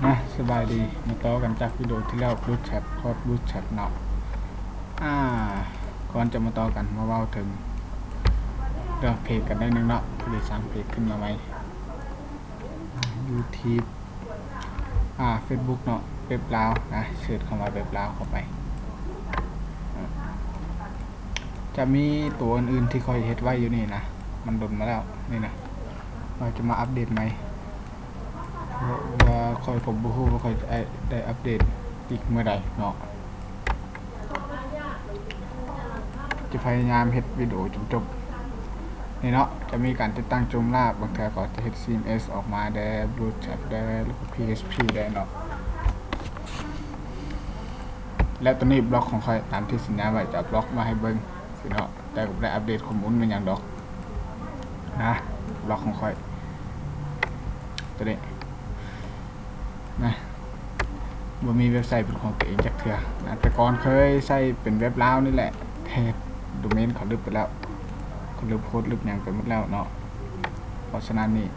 ມາ ສະບາຍດີ ມາຕໍ່ກັນຈາກວິດີໂອທີ່ແລ້ວ ບູດແຊັບ ຄອດບູດແຊັບເນາະ. ອາ ກ່ອນຈະມາຕໍ່ກັນ ມາເວົ້າເຖິງເລື່ອງເພຈກັນໜ້ອຍໜຶ່ງເນາະ. ພໍດີສ້າງເພຈຂຶ້ນມາໃໝ່ ຢູທູບ ອາ ເຟສບຸກເນາະ ເວັບລາວນະ ເສີດຄຳວ່າເວັບລາວເຂົ້າໄປ. ຈະມີຕົວອື່ນໆທີ່ຂ້ອຍເຮັດໄວ້ຢູ່ນີ້ນະ ມັນດົນມາແລ້ວນີ້ນະ ວ່າຈະມາອັບເດດໃໝ່ ເພາະວ່າຂ້ອຍກໍບໍ່ຮູ້ວ່າຂ້ອຍຈະໄດ້ອັບເດດອີກເມື່ອໃດເນາະ. ຈະພະຍາຍາມເຮັດວິດີໂອຈົນຈົບນີ້ເນາະ. ຈະມີການຕິດຕັ້ງໂຈມລາບ ບາງເທື່ອກໍຈະເຮັດຊີເອັມເອສອອກມາແດ່ ບລູແຊັບແດ່ ແລ້ວກໍພີເອັດພີແດ່ເນາະ. ແລ້ວຕອນນີ້ບລັອກຂອງຂ້ອຍຕາມທີ່ສັນຍາໄວ້ ຈະບລັອກມາໃຫ້ເບິ່ງຊີ້ເນາະ ແຕ່ກໍບໍ່ໄດ້ອັບເດດຂໍ້ມູນແມ່ນຫຍັງດອກນະ. ບລັອກຂອງຂ້ອຍຕົວນີ້ນະ ບໍ່ມີເວັບໄຊເປັນຂອງຕົວເອງຈັກເທື່ອນະ. ແຕ່ກ່ອນເຄີຍໃຊ້ເປັນເວັບລາວນີ້ແຫຼະ ແຕ່ໂດເມນເຂົາລຶບໄປແລ້ວ ເຂົາລຶບໂຄດລຶບຫຍັງໄປໝົດແລ້ວເນາະ. ເພາະສະນັ້ນນີ້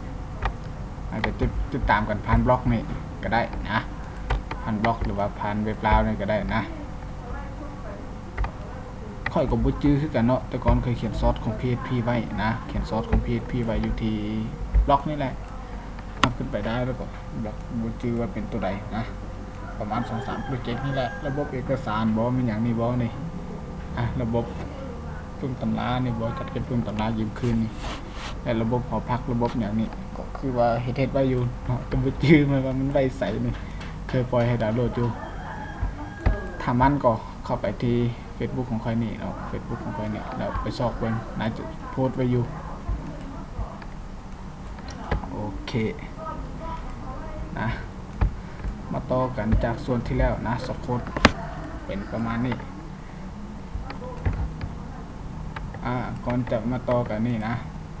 ອາດຈະຕິດ ຕິດຕາມກັນຜ່ານບລັອກນີ້ກໍໄດ້ນະ ຜ່ານບລັອກ ຫຼືວ່າຜ່ານເວັບລາວນີ້ກໍໄດ້ນະ. ຂ້ອຍກໍບໍ່ຈື່ຄືກັນເນາະ ແຕ່ກ່ອນເຄີຍຂຽນຊອດຂອງພີເອັດພີໄວ້ນະ ຂຽນຊອດຂອງພີເອັດພີໄວ້ຢູ່ທີ່ບລັອກນີ້ແຫຼະ ອັບຂຶ້ນໄປໄດ້ ແລ້ວກໍແບບບໍ່ຈື່ວ່າເປັນຕົວໃດນະ ປະມານສອງສາມໂປຣເຈັກນີ້ແຫຼະ. ລະບົບເອກະສານບໍ ແມ່ນຫຍັງນີ້ບໍນີ້ ອາ ລະບົບປຶ້ມຕຳລານີ້ບໍ ຈັດເກັບປຶ້ມຕຳລາຢືມຄືນນີ້ ແລະ ລະບົບຫໍພັກ ລະບົບຫຍັງນີ້ ກໍຄືວ່າເຮັດ ເຮັດໄວ້ຢູ່ເນາະ ແຕ່ບໍ່ຈື່ແມ່ນວ່າມັນໄວ້ໃສນີ້ ເຄີຍປ່ອຍໃຫ້ດາວໂຫຼດຢູ່. ຖ້າມັນກໍເຂົ້າໄປທີ່ເຟສບຸກຂອງຂ້ອຍນີ້ເນາະ ເຟສບຸກຂອງຂ້ອຍນີ້ ແລ້ວໄປຊອກເບິ່ງ ໜ້າຈະໂພສໄວ້ຢູ່. ໂອເຄນະ ມາຕໍ່ກັນຈາກສ່ວນທີ່ແລ້ວນະ ສະໂຄດເປັນປະມານນີ້. ອາ ກ່ອນຈະມາຕໍ່ກັນນີ້ນະ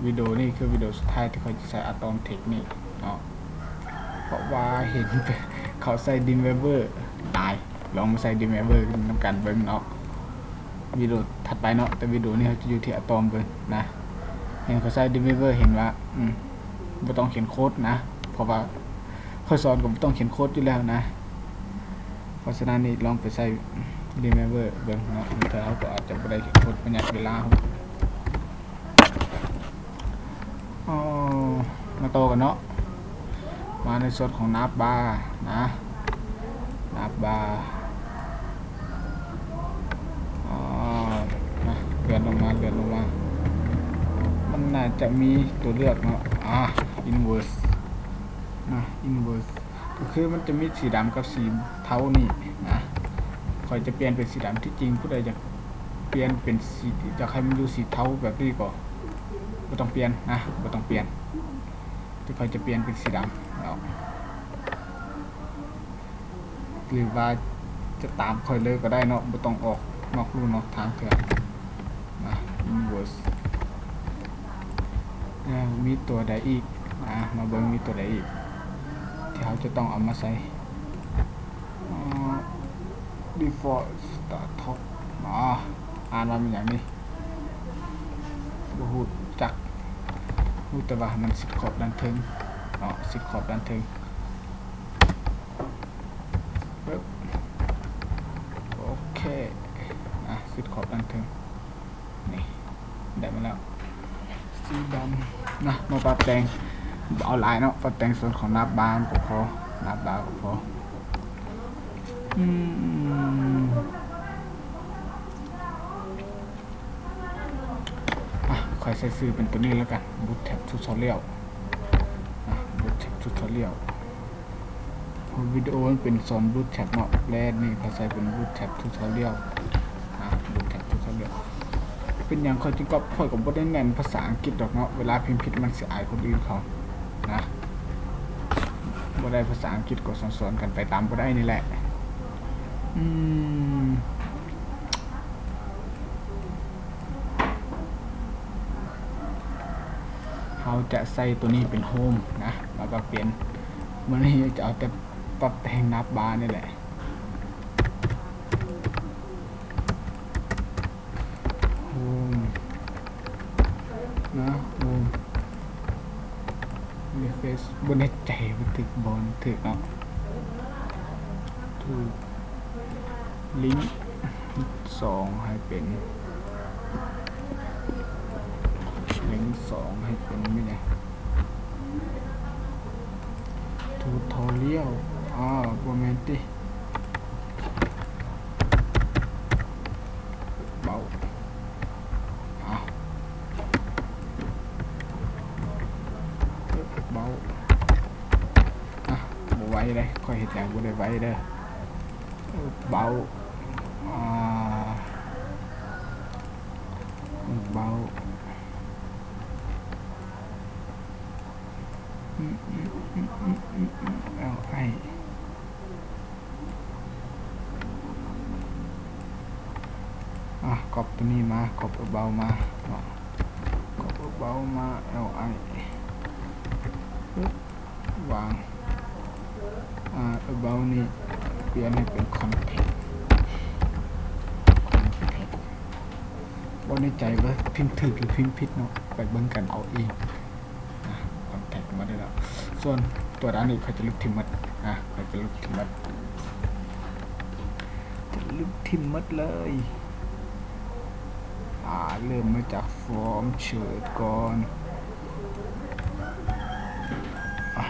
ວິດີໂອນີ້ຄືວິດີໂອສຸດທ້າຍທີ່ຂ້ອຍຈະໃຊ້ອາຕອມເທັກນີ້ເນາະ ເພາະວ່າເຫັນເຂົາໃຊ້ Dreamweaver ຫຼາຍ ລອງມາໃຊ້ Dreamweaver ນຳກັນເບິ່ງເນາະ. ວິດີໂອຖັດໄປເນາະ ແຕ່ວິດີໂອນີ້ເຮົາຈະຢູ່ທີ່ອາຕອມເບິ່ງນະ. ເຫັນເຂົາໃຊ້ Dreamweaver ເຫັນວ່າ ອືມ ບໍ່ຕ້ອງຂຽນໂຄດນະ ເພາະວ່າຂ້ອຍສອນກໍບໍ່ຕ້ອງຂຽນໂຄດຢູ່ແລ້ວນະ. ເພາະສະນັ້ນນີ້ລອງໄປໃຊ້ Dreamweaver ເບິ່ງເນາະ ບາງເທື່ອເຮົາກໍອາດຈະບໍ່ໄດ້ເຮັດໂຄດປະຢັດເວລາເຮົາ. ເອົາ ມາຕໍ່ກັນເນາະ ມາໃນສ່ວນຂອງໜາບບານະ ໜາບບາ ເອົາ ນະ ເລື່ອນລົງມາ ເລື່ອນລົງມາ ມັນໜ້າຈະມີຕົວເລືອກເນາະ ອາ Inverse ນະ Inverse ກໍຄືມັນຈະມີສີດຳກັບສີເທົານີ້ນະ ຂ້ອຍຈະປ່ຽນເປັນສີດຳ. ທີ່ຈິງຜູ້ໃດຢາກປ່ຽນເປັນສີ ຢາກໃຫ້ມັນຢູ່ສີເທົາແບບນີ້ກໍບໍ່ຕ້ອງປ່ຽນນະ ບໍ່ຕ້ອງປ່ຽນ ແຕ່ຂ້ອຍຈະປ່ຽນເປັນສີດຳເນາະ ຫຼືວ່າຈະຕາມຂ້ອຍເລີຍກໍໄດ້ເນາະ ບໍ່ຕ້ອງອອກນອກลู่ນອກທາງເທື່ອ. ມາ Inverse ແລ້ວມີຕົວໃດອີກ? ມາ ມາເບິ່ງມີຕົວໃດອີກທີ່ເຮົາຈະຕ້ອງເອົາມາໃສ່. ອາ Default Start Top ອາ ອ່ານວ່າແມ່ນຫຍັງນີ້? ບໍ່ຮູ້ຈັກ ຮູ້ແຕ່ວ່າໃຫ້ມັນຊິດຂອບດ້ານເທິງເນາະ ຊິດຂອບດ້ານເທິງ. ປຶບ ໂອເຄ ອ່ະ ຊິດຂອບດ້ານເທິງ ນີ້ ໄດ້ມາແລ້ວ ສີດຳນະ. ມາປັບແຕ່ງ ບໍ່ເອົາຫຼາຍເນາະ ປັບແຕ່ງສ່ວນຂອງໜາບບານກໍພໍ ໜາບບານກໍພໍ. ອືມ ອ່ະ ຂ້ອຍໃສ່ຊື່ເປັນຕົວນີ້ແລ້ວກັນ Bootstrap Tutorial ອ່ະ Bootstrap Tutorial ເພາະວິດີໂອມັນເປັນສອນ Bootstrap ເນາະ ແລະ ນີ້ຂ້ອຍໃສ່ເປັນ Bootstrap Tutorial ອ່ະ Bootstrap Tutorial. ເປັນຫຍັງຂ້ອຍຈຶ່ງກັອບ ຂ້ອຍກໍບໍ່ໄດ້ແມ່ນພາສາອັງກິດດອກເນາະ ເວລາພິມຜິດມັນຊິອາຍຄົນອື່ນເຂົານະ ບໍ່ໄດ້ພາສາອັງກິດກໍສອນໆກັນໄປຕາມບໍ່ໄດ້ນີ້ແຫຼະ. ອືມ ເຮົາຈະໃສ່ຕົວນີ້ເປັນໂຮມນະ ແລ້ວກໍປ່ຽນ ມື້ນີ້ຈະເອົາແຕ່ປັບແຕ່ງໜ້າບານີ້ແຫຼະ ໂຮມນະ ໂຮມ Refresh ບໍ່ແນ່ໃຈວ່າຖືກບໍ່ ຖືກເນາະ. ລິ້ງສອງໃຫ້ເປັນ ລິ້ງສອງໃຫ້ເປັນແມ່ນຫຍັງ? ທູທໍຣຽວ ອໍ ບໍ່ແມ່ນຕິ. ເບົາ ອ້າວ ເບົາ ອ່ະ ບໍ່ໄວເດ້ ຂ້ອຍເຮັດຫຍັງບໍ່ໄດ້ໄວເດີ. ເບົາ ອ່າ ເບົາ ເອົາ ອ້າຍ ອ່ະ ກັອບໂຕນີ້ມາ ກັອບເບົາມາເນາະ ກັອບເບົາມາ ແອວໄອ ປຶບ ວາງ ອ່າ ເບົານີ້ປ່ຽນໃຫ້ເປັນຄອນແທັກ ຄອນແທັກ ບໍ່ແນ່ໃຈວ່າພິມຖືກຫຼືພິມຜິດເນາະ ໄປເບິ່ງກັນເອົາເອງ. ອ່ະ ຄອນແທັກມາໄດ້ແລ້ວ ສ່ວນຕົວດ້ານນີ້ຂ້ອຍຈະລຶບຖິ້ມໝົດ ອ່ະ ຂ້ອຍຈະລຶບຖິ້ມໝົດ ຈະລຶບຖິ້ມໝົດເລີຍ. ອ່າ ເລີ່ມມາຈາກຟອມເຊີດກ່ອນ ອ່ະ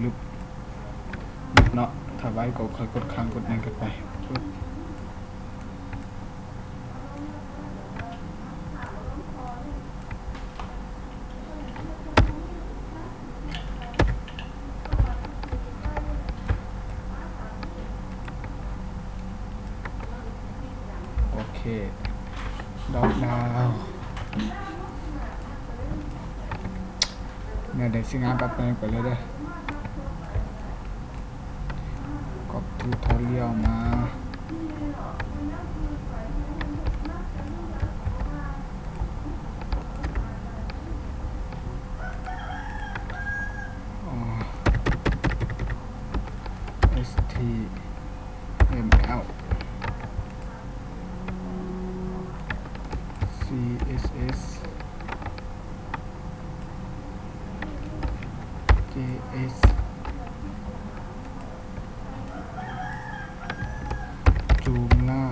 ລຶບ ລຶບເນາະ ຖ້າໄວກໍຄ່ອຍກົດຄ້າງກົດຫຍັງກັນໄປ. ໂອເຄ ດອກດາວ ແນວໃດຊິງາມປັບແປງໄປເລີຍເດີ. ກັອບທູທໍຣຽວມາ ເອັດສະທີເອັມແອວ ຊີເອັດເອັສ ເຈເອັສ ໂຈມລາ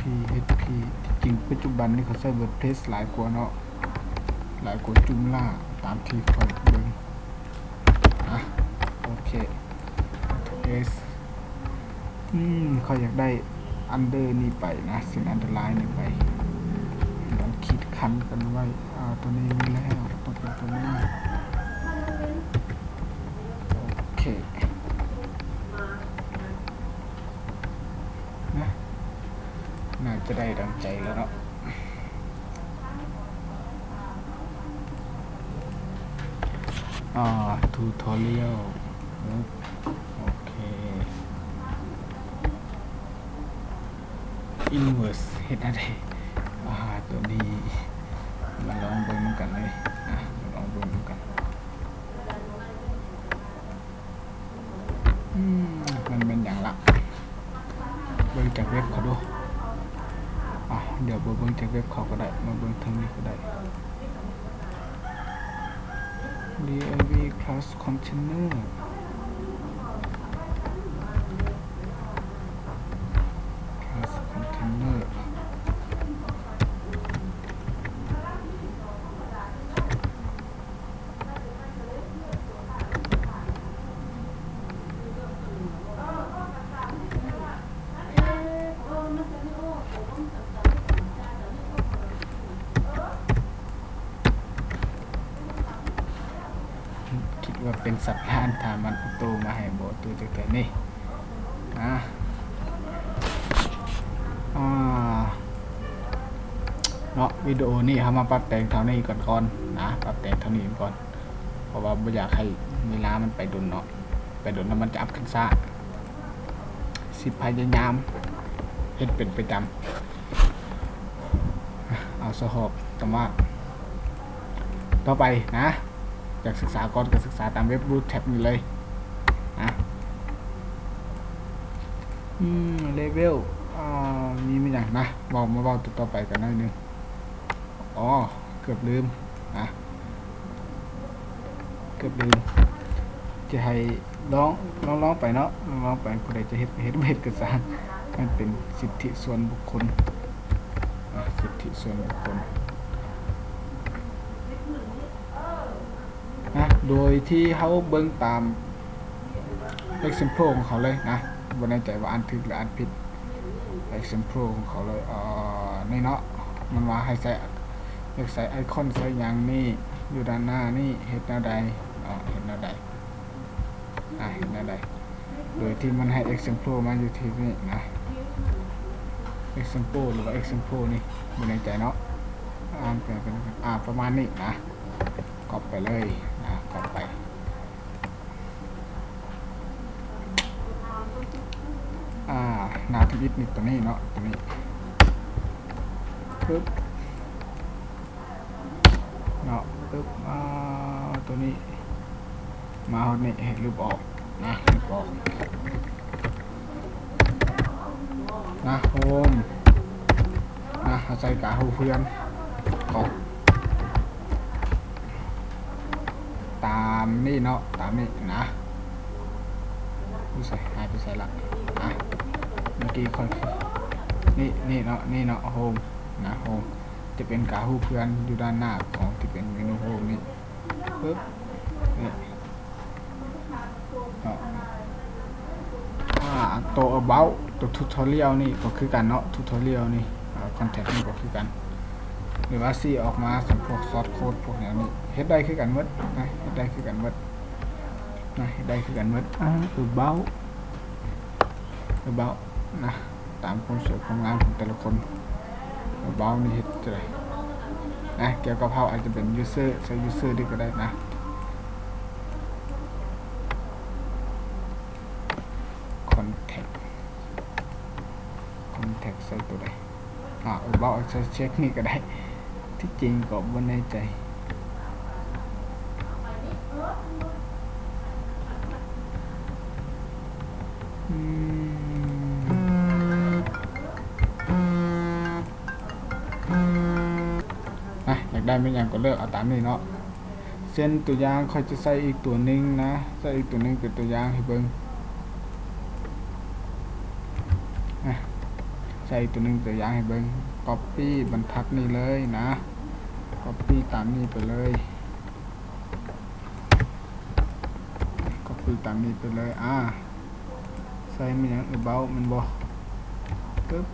ພີເອັດພີ ທີ່ຈິງປັດຈຸບັນນີ້ເຂົາໃຊ້ເວີດເພຣສຫຼາຍກວ່າເນາະ ຫຼາຍກວ່າໂຈມລາ ຕາມທີ່ຂ້ອຍເບິ່ງ. ອ່ະ ໂອເຄ ເອັດ ອືມ ຂ້ອຍຢາກໄດ້ອັນເດີນີ້ໄປນະ ເສັ້ນອັນເດີລາຍນີ້ໄປ ມັນຂີດຂັ້ນກັນໄວ້. ອ່າ ຕົວນີ້ມີແລ້ວ ຕ້ອງເປັນຕົວນີ້. ໂອເຄ ນະ ໜ້າຈະໄດ້ດັ່ງໃຈແລ້ວເນາະ. ອ່າ ທູທໍຣຽວ ໂອເຄ ອິນເວີສ ເຮັດແນວໃດ? ອ່າ ຕົວນີ້ມາລອງເບິ່ງນຳກັນເລີຍ ອ່າ ມາລອງເບິ່ງນຳກັນ. ອືມ ມັນແມ່ນຫຍັງລະ? ເບິ່ງຈາກເວັບເຂົາດູ. ອ່ະ ດຽວບໍ່ເບິ່ງຈາກເວັບເຂົາກໍໄດ້ ມາເບິ່ງທາງນີ້ກໍໄດ້. ດີໄອວີ Class Container Class Container ຄິດວ່າເປັນສັດລ້ານ ຖ້າມັນເອົາໂຕມາໃຫ້ບໍ່ໂຕຈັກເທື່ອນີ້. ອ່າ ອ່າ ເນາະ ວິດີໂອນີ້ເຮົາມາປັບແຕ່ງເທົ່ານີ້ກ່ອນກ່ອນນະ ປັບແຕ່ງເທົ່ານີ້ກ່ອນ ເພາະວ່າບໍ່ຢາກໃຫ້ເວລາມັນໄປດົນເນາະ ໄປດົນແລ້ວມັນຈະອັບຂຶ້ນຊ້າ. ຊິພະຍາຍາມເຮັດເປັນປະຈຳ. ເອົາສະຫອບຕຳມາດຕໍ່ໄປນະ ຢາກສຶກສາກ່ອນກໍສຶກສາຕາມເວັບ Bootstrap ນີ້ເລີຍນະ. ອືມ ເລເວວ ອ່າ ມີ ມີຫຍັງນະ ເວົ້າ ມາເວົ້າຕໍ່ໆໄປກັນໜ້ອຍໜຶ່ງ. ອໍ ເກືອບລືມນະ ເກີບເລີຍ ຈະໃຫ້ລອງ ລອງ ລອງໄປເນາະ ລອງ ລອງໄປ ຜູ້ໃດຈະເຮັດ ເຮັດ ບໍ່ເຮັດກໍຊ່າງ ມັນເປັນສິດທິສ່ວນບຸກຄົນ ອ່າ ສິດທິສ່ວນບຸກຄົນ ນະ ໂດຍທີ່ເຮົາເບິ່ງຕາມ example ຂອງເຂົາເລີຍນະ ບໍ່ແນ່ໃຈວ່າອ່ານຖືກ ຫຼື ອ່ານຜິດ example ຂອງເຂົາເລີຍ ເອີ ນີ້ເນາະ ມັນວ່າໃຫ້ໃສ່ ຢາກໃສ່ໄອຄອນໃສ່ຫຍັງນີ້ ຢູ່ດ້ານໜ້ານີ້ ເຮັດແນວໃດເນາະ ເຮັດແນວໃດ ອ່າ ເຮັດແນວໃດ ໂດຍທີ່ມັນໃຫ້ example ມາຢູ່ທີ່ນີ້ນະ example ຫຼືວ່າ example ນີ້ ບໍ່ແນ່ໃຈເນາະ ອ່ານເປັນ ເປັນ ອ່າ ປະມານນີ້ນະ ກັອບໄປເລີຍນະ ກັອບໄປ ອ່າ ໜ້າທຳອິດນີ້ ຕົວນີ້ເນາະ ຕົວນີ້ ປຶບ ເນາະ ປຶບ ອ່າ ຕົວນີ້ ມາຮອດນີ້ ເຮັດຮູບອອກນະ ຮູບອອກນະ ໂຮມນະ ເຮົາໃສ່ກາຮູບເພື່ອນ ຕາມນີ້ເນາະ ຕາມນີ້ນະ ຢູ່ໃສ ຫາຍໄປໃສລະ ອ່ະ ເມື່ອກີ້ຂ້ອຍ ນີ້ ນີ້ເນາະ ນີ້ເນາະ ໂຮມນະ ໂຮມ ຈະເປັນກາຮູບເພື່ອນຢູ່ດ້ານໜ້າຂອງທີ່ເປັນເມນູໂຮມນີ້ ປຶບ ນີ້ ເນາະ ອ່າ ໂຕ About ໂຕ Tutorial ນີ້ກໍຄືກັນເນາະ Tutorial ນີ້ ອ່າ Contact ນີ້ກໍຄືກັນ ຫຼືວ່າຊິອອກມາສຳພວກ Source Code ພວກແນວນີ້ ເຮັດໄດ້ຄືກັນໝົດນະ ເຮັດໄດ້ຄືກັນໝົດນະ ເຮັດໄດ້ຄືກັນໝົດ ອ່າ About About ນະ ຕາມຄວາມສວຍຄວາມງາມຂອງແຕ່ລະຄົນ About ນີ້ເຮັດຈັ່ງໃດ ອ່າ ກ່ຽວກັບເຮົາ ອາດຈະເປັນ User ໃສ່ User ນີ້ກໍໄດ້ນະ Contact Contact ໃສ່ຕົວໃດ ອ່າ About ໃສ່ Check ນີ້ກໍໄດ້ ທີ່ຈິງກໍບໍ່ແນ່ໃຈ ອືມ ນະ ຢາກໄດ້ແມ່ນຫຍັງກໍເລືອກເອົາຕາມນີ້ເນາະ ເຊັ່ນຕົວຢ່າງ ຂ້ອຍຈະໃສ່ອີກຕົວໜຶ່ງນະ ໃສ່ອີກຕົວໜຶ່ງເປັນຕົວຢ່າງໃຫ້ເບິ່ງ ອ່ະ ໃສ່ອີກຕົວໜຶ່ງຕົວຢ່າງໃຫ້ເບິ່ງ Copy ບັນທັດນີ້ເລີຍນະ Copy ຕາມນີ້ໄປເລີຍ Copy ຕາມນີ້ໄປເລີຍ ອ່າ ໃສ່ແມ່ນຫຍັງ About ແມ່ນບໍ່? ປຶບ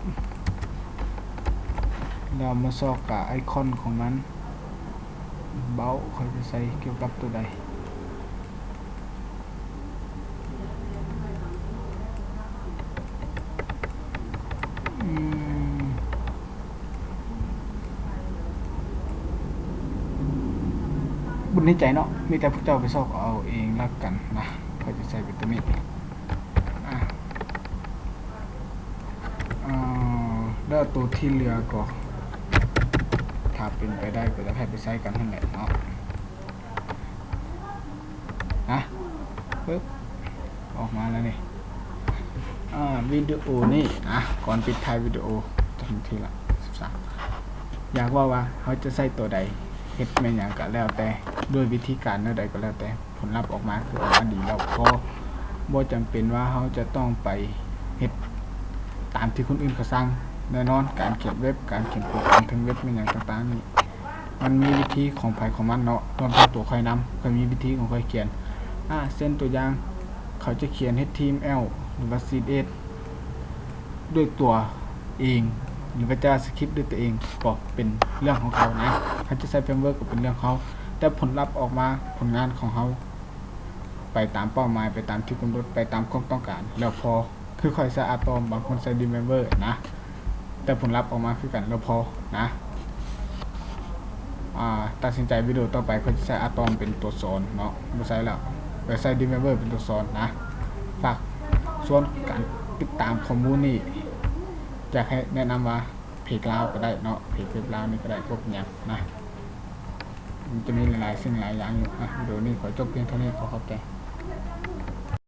ແລ້ວມາຊອກກາໄອຄອນຂອງມັນ About ຂ້ອຍຈະໃສ່ກ່ຽວກັບຕົວໃດ? ອືມ ບຸນໃນໃຈເນາະ ມີແຕ່ພວກເຈົ້າໄປຊອກເອົາເອງລະກັນນະ ຂ້ອຍຈະໃສ່ເປັນຕົວນີ້ ອ່າ ເອີ ແລ້ວໂຕທີ່ເຫຼືອກໍ ຖ້າເປັນໄປໄດ້ກໍຢາກໃຫ້ໄປໃຊ້ກັນຫັ້ນແຫຼະເນາະ ນະ ປຶບ ອອກມາແລ້ວນີ້ ອ່າ ວິດີໂອນີ້ນະ ກ່ອນປິດທ້າຍວິດີໂອ ຈະເປັນທີລະສິບສາມ ຢາກເວົ້າວ່າເຮົາຈະໃຊ້ຕົວໃດ ເຮັດແມ່ນຫຍັງກໍແລ້ວແຕ່ ດ້ວຍວິທີການແນວໃດກໍແລ້ວແຕ່ ຜົນລັບອອກມາຄືອອກມາດີແລ້ວພໍ ບໍ່ຈຳເປັນວ່າເຮົາຈະຕ້ອງໄປເຮັດຕາມທີ່ຄົນອື່ນເຂົາສັ່ງ. ແນ່ນອນ ການຂຽນເວັບ, ການຂຽນໂປຣແກຣມເທິງເວັບ ແມ່ນຫຍັງຕ່າງໆນີ້ ມັນມີວິທີຂອງໃຜຂອງມັນເນາະ, ລວມທັງຕົວຂ້ອຍນຳ, ຂ້ອຍມີວິທີຂອງຂ້ອຍຂຽນ. ອາ ເຊັ່ນຕົວຢ່າງ ເຂົາຈະຂຽນ ເອັດທີເອັມແອລ ຫຼືວ່າ ຊີເອັດເອັສ ດ້ວຍຕົວເອງ ຫຼືວ່າ JavaScript ດ້ວຍຕົວເອງ ກໍເປັນເລື່ອງຂອງເຂົານະ, ເຂົາຈະໃຊ້ເຟຣມເວີກກໍເປັນເລື່ອງເຂົາ, ແຕ່ຜົນລັບອອກມາ ຜົນງານຂອງເຮົາໄປຕາມເປົ້າໝາຍ, ໄປຕາມທີ່ກຳນົດ, ໄປຕາມຄວາມຕ້ອງການແລ້ວພໍ. ຄືຂ້ອຍໃຊ້ Atom ບາງຄົນໃຊ້ Dreamweaver ນະ, ແຕ່ຜົນລັບອອກມາຄືກັນແລ້ວພໍນະ. ອາ ຕັດສິນໃຈວິດີໂອຕໍ່ໄປ ຂ້ອຍຈະໃຊ້ Atom ເປັນຕົວສອນເນາະ, ບໍ່ໃຊ້ແລ້ວ, ຂ້ອຍໃຊ້ Dreamweaver ເປັນຕົວສອນນະ. ຝາກສ່ວນການຕິດຕາມຂໍ້ມູນນີ້ ຢາກໃຫ້ແນະນຳວ່າເພຈລາວກໍໄດ້ເນາະ, ເພຈເວັບລາວນີ້ກໍໄດ້, ບໍ່ເປັນຫຍັງນະ. ມັນຈະມີຫຼາຍໆສິ່ງຫຼາຍຢ່າງຢູ່ນະ. ວິດີໂອນີ້ຂໍຈົບພຽງເທົ່ານີ້, ຂໍຂອບໃຈ.